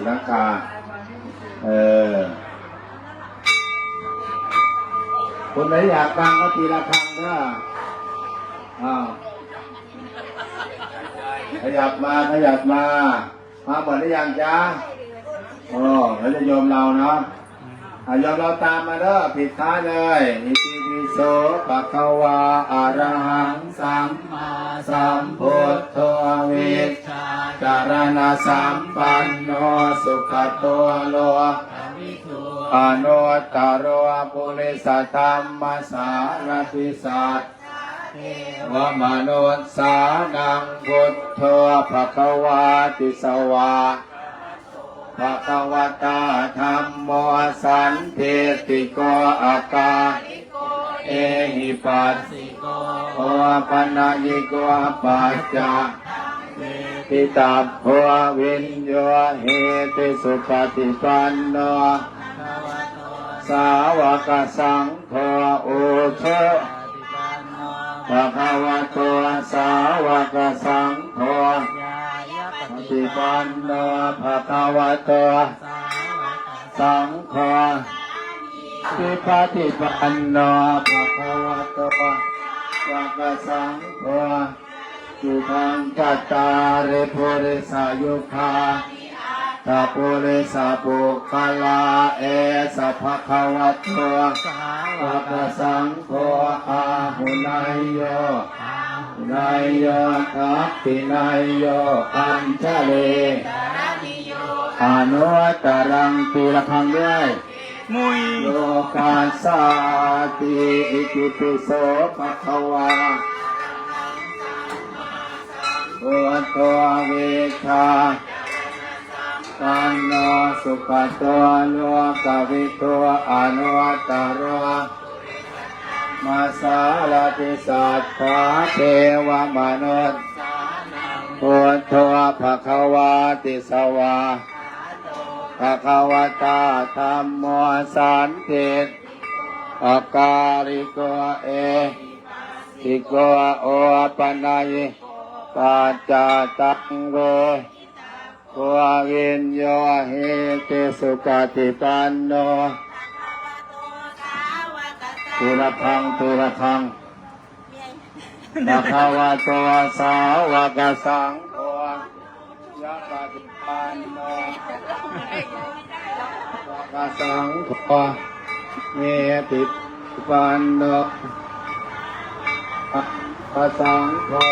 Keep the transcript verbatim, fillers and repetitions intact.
หลังคา เออ คนไหนอยากดังก็ตีระฆังเด้อ อ้าว ขยับมา ขยับมา มาหมดหรือยังจ๊ะ? โอ้ แล้วจะโยมเราเนาะ อ่ะ โยมเราตามมาเด้อ ปิดท้ายเลย Itipi so bhagavā arahaṃ sammāsambuddho vijjācaraṇasampanno sugato lokavidū anuttaro purisadammasārathi satthā devamanussānaṃ buddho bhagavāti. Svākkhāto bhagavatā dhammo sandiṭṭhiko akāliko ehipassiko opanayiko paccattaṃ veditabbo viññūhīti. Supaṭipanno bhagavato sāvakasaṅgho, ujubhagavato sāvakasaṅgho, ñāyapaṭipanno bhagavato sāvakasaṅgho, sāmīcipaṭipanno bhagavato sāvakasaṅgho, yuttakāni cattāri purisayugāni aṭṭha purisapuggalā, esa bhagavato sāvakasaṅgho, āhuneyyo pāhuneyyo dakkhiṇeyyo añjalikaraṇīyo anuttaraṃ. ตีระฆังด้วย Muilokassāti. Itipi so bhagavā arahaṃ sammāsambuddho vijjācaraṇasampanno sugato lokavidū anuttaro purisadammasārathi satthā devamanussānaṃ buddho bhagavāti. Svā bhagavatā dhammo sandiṭṭhiko akāliko ehipassiko opanayiko paccattaṃ veditabbo viññūhīti. Supaṭipanno ตีระฆัง ตีระฆัง bhagavato sāvakasaṅgho, ñāyapaṭipanno bhagavato sāvakasaṅgho, sāmīcipaṭipanno bhagavato sāvakasaṅgho,